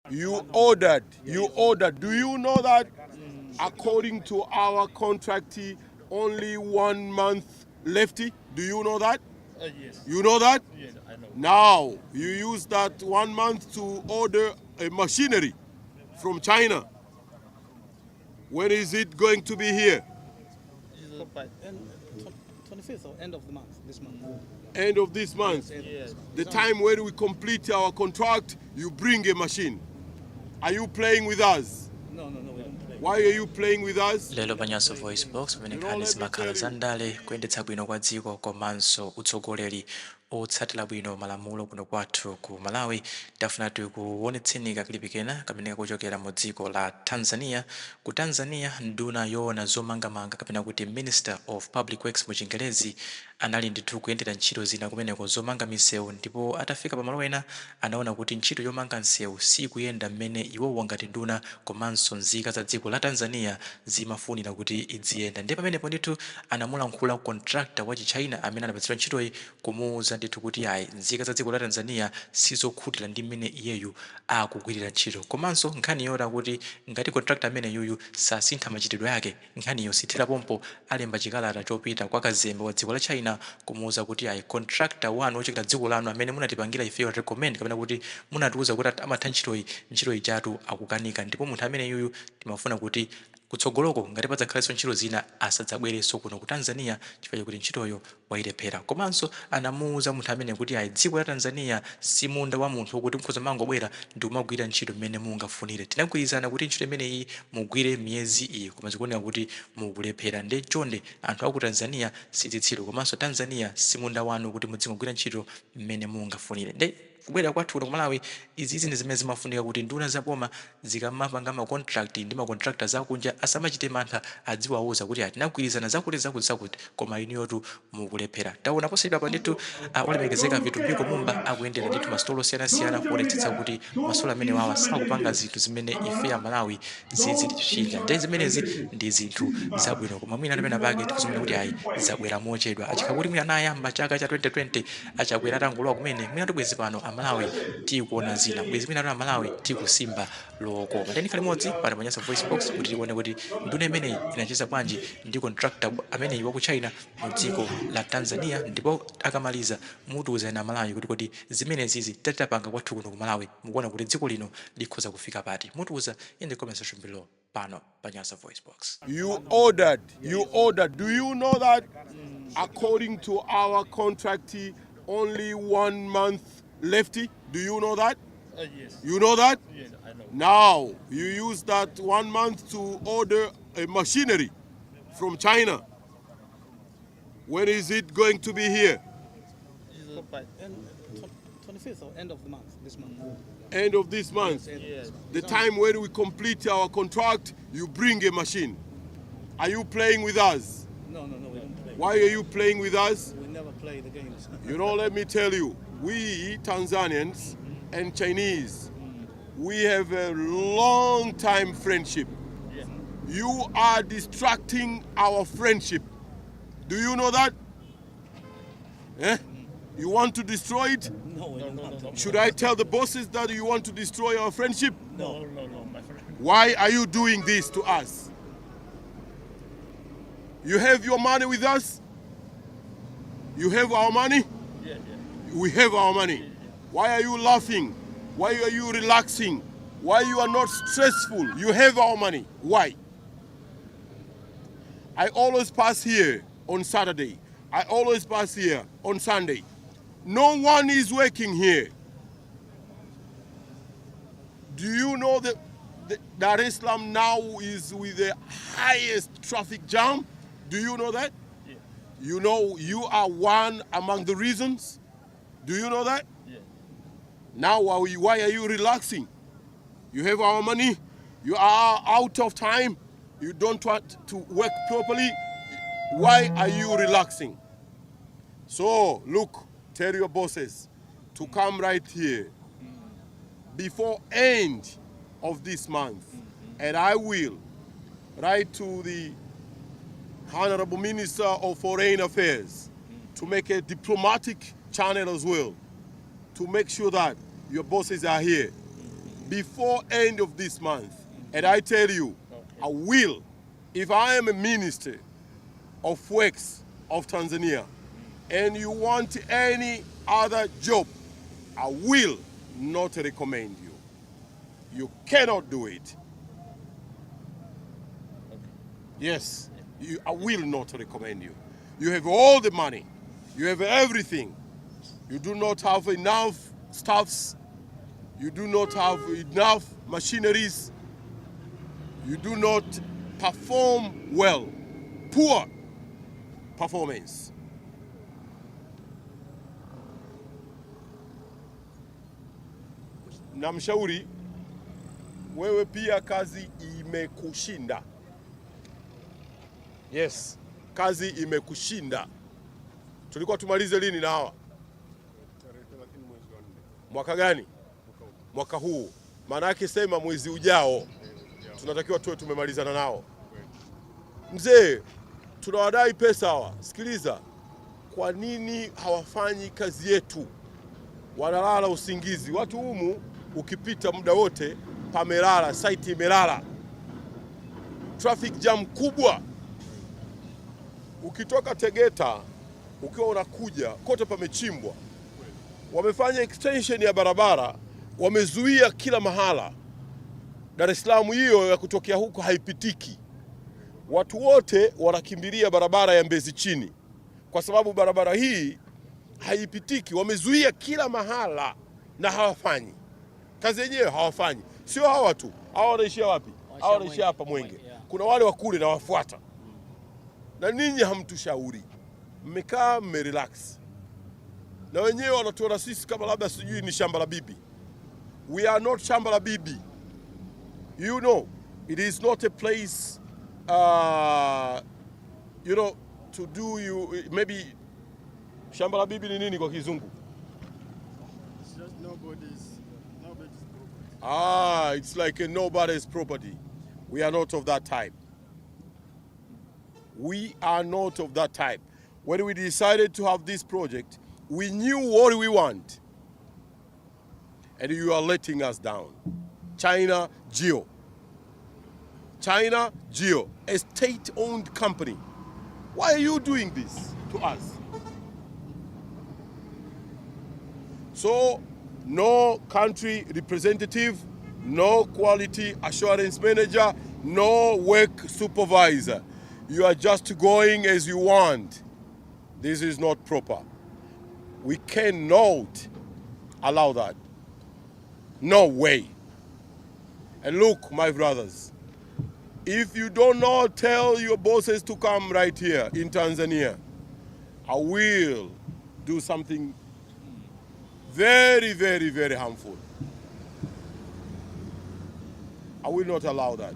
You ordered. You ordered. Do you know that according to our contract, only one month left? Do you know that? Yes. You know that? Yes, I know. Now you use that one month to order a machinery from China. When is it going to be here? It's by And 25th or end of the month, this month. End of this month. End of Yes. this month. The time when we complete our contract, you bring a machine. Are you playing with us? No, we don't play. Why are you playing with us? Lero pa Nyasa Voice Box, pamene nkhani zimakhala za ndale, kuyendetsa bwino kwa dziko komanso utsogoleri otsatira bwino malamulo kuno kwathu ku Malawi, tafuna tikuonetseni ka clip kena kamene kakuchokera mu dziko la Tanzania. Ku Tanzania, nduna yoona zomangamanga, kapena kuti Minister of Public Works mu Chingerezi, anali ndithu kuyendera ntchito zina kumeneko zomanga misewu, ndipo atafika pamalo ena anaona kuti ntchito yomanga msewu sikuyenda mmene iwowo ngati nduna komanso nzika za dziko la Tanzania zimafunira kuti idziyenda. Ndiye pamenepo ndithu anamulankhula contractor wa Chichina amene anapatsidwa ntchitoyi, kumuwuza ndithu kuti ayi, nzika za dziko la Tanzania sizokhutira ndi mmene iyeyu akugwirira ntchito, komanso nkhani yota kuti ngati contractor amene yuyu sasintha machitidwe ake, nkhaniyo sithera pompo, alemba chikalata chopita kwa kazembe wa dziko la China kumuwuza kuti ayi, contractor wanu wochokera dziko lanu amene munatipangira ifeyo recommend, kapena kuti munatiwuza kuti amatha ntchitoyi, ntchito ijatu akukanika, ndipo munthu amene yuyu timafuna kuti kutsogoloko ngati padzakhalenso ntchito zina asadzabwerenso kuno ku Tanzania chifukwa chakuti ntchitoyo wayilephera. Komanso anamuwuza munthu amene kuti ayi, dziko la Tanzania si munda wa munthu wokuti mukhoza mangobwera ndi kumagwira ntchito mmene mungafunire. Tinagwirizana kuti ntchito imeneyi mugwire miyezi iyi, koma zikuoneka kuti mukulephera. Ndi chonde, anthu aku Tanzania sizitsiru, komanso Tanzania si munda wanu kuti muzingogwira ntchito mmene mungafunire. Ndi kubwera kwathu kuno ku Malawi, izizi ndi zimene zimafunika kuti nduna zaboma zikamapanga ma contract ndi ma contractors akunja asamachite mantha, adziwauza kuti atinagwirizana zakuti, zakuti, zakuti, koma inuyotu mukulephera. Taona posachedwa pa ndithu olemekezeka Vitumbiko Mumba akuyendera ndithu masitolo osiyanasiyana kuonetsetsa kuti masitolo amene wawa sakupanga zinthu zimene ife a Malawi zizitipsinja. Ndi zimenezi ndi zinthu zabwino, koma mwina pena pake tikuzimena kuti ayi, zabwera mochedwa. Achikha kuti mwina anayamba chaka cha 2020, achakwera atangolowa kumene, mwina tibwezi pano Amalawi tikuona zina, bwezi mwina Amalawi tikusimba lokoma. Teni limodzi pano pa Nyasa Voice Box kuti tione kuti nduna imeneyi inacheza bwanji ndi contractor ameneyi wa ku China mu dziko la Tanzania, ndipo akamaliza mutiuzani Amalawi kuti kodi zimenezizi tatapanga kwathu kuno ku Malawi, mukuona kuti dziko lino likhoza kufika pati? Mutiuza in the comment section below pano pa Nyasa Voice Box. You ordered. You ordered. Do you know that according to our contract, only one month left? Do you know that? Yes. You know that? Yes, I know. Now you use that one month to order a machinery from China. When is it going to be here? It's by And 25th or end of the month, this month. End of this month. End of Yes. this month. The time when we complete our contract, you bring a machine. Are you playing with us? No, we don't play. Why are you playing with us? We never play the games. Let me tell you, we Tanzanians and Chinese, we have a long time friendship. You are distracting our friendship. Do you know that? Eh? You want to destroy it? No, we No, don't no, want no, to. no. Should I tell the bosses that you want to destroy our friendship? No, my friend. Why are you doing this to us? You have your money with us? You have our money? Yeah. We have our money. Why are you laughing? Why are you relaxing? Why you are not stressful? You have our money. Why? I always pass here on Saturday. I always pass here on Sunday. No one is working here. Do you know that Dar es Salaam now is with the highest traffic jam? Do you know that? Yeah. You know you are one among the reasons? Do you know that? Yeah. Now why are you relaxing? You have our money. You are out of time. You don't want to work properly. Why are you relaxing? So look, tell your bosses to come right here before end of this month, and I will write to the Honorable Minister of Foreign Affairs to make a diplomatic channel as well, to make sure that your bosses are here. Before end of this month. And I tell you, I will, if I am a minister of works of Tanzania and you want any other job, I will not recommend you. You cannot do it. Yes, I will not recommend you. You have all the money, you have everything. You do not have enough staffs, you do not have enough machineries, you do not perform well. Poor performance. Namshauri wewe pia, kazi imekushinda. Yes, kazi imekushinda. Tulikuwa tumalize lini na hawa? Mwaka gani? Mwaka huu. Maana yake sema mwezi ujao tunatakiwa tuwe tumemalizana nao. Mzee, tunawadai pesa hawa. Sikiliza, kwa nini hawafanyi kazi yetu? Wanalala usingizi. Watu humu ukipita muda wote pamelala, site imelala, traffic jam kubwa. Ukitoka Tegeta ukiwa unakuja kote pamechimbwa, wamefanya extension ya barabara, wamezuia kila mahala. Dar es Salaam hiyo ya kutokea huko haipitiki. Watu wote wanakimbilia barabara ya Mbezi chini, kwa sababu barabara hii haipitiki. Wamezuia kila mahala na hawafanyi kazi yenyewe, hawafanyi. Sio hawa tu, hawa wanaishia wapi? Hawa wanaishia hapa Mwenge. Kuna wale wa kule na wafuata, na ninyi hamtushauri, mmekaa mmerelax, na wenyewe wanatuona sisi kama labda sijui ni shamba la bibi. We are not shamba la bibi. You know, it is not a place, to do you maybe. Shamba la bibi ni nini kwa Kizungu? It's just nobody's property. Ah, it's like a nobody's property. We are not of that type. We are not of that type. When we decided to have this project, we knew what we want. And you are letting us down. China Geo. China Geo, a state-owned company. Why are you doing this to us? So, no country representative, no quality assurance manager, no work supervisor. You are just going as you want. This is not proper. We cannot allow that. No way. And look, my brothers, if you do not tell your bosses to come right here in Tanzania, I will do something very, very, very harmful. I will not allow that.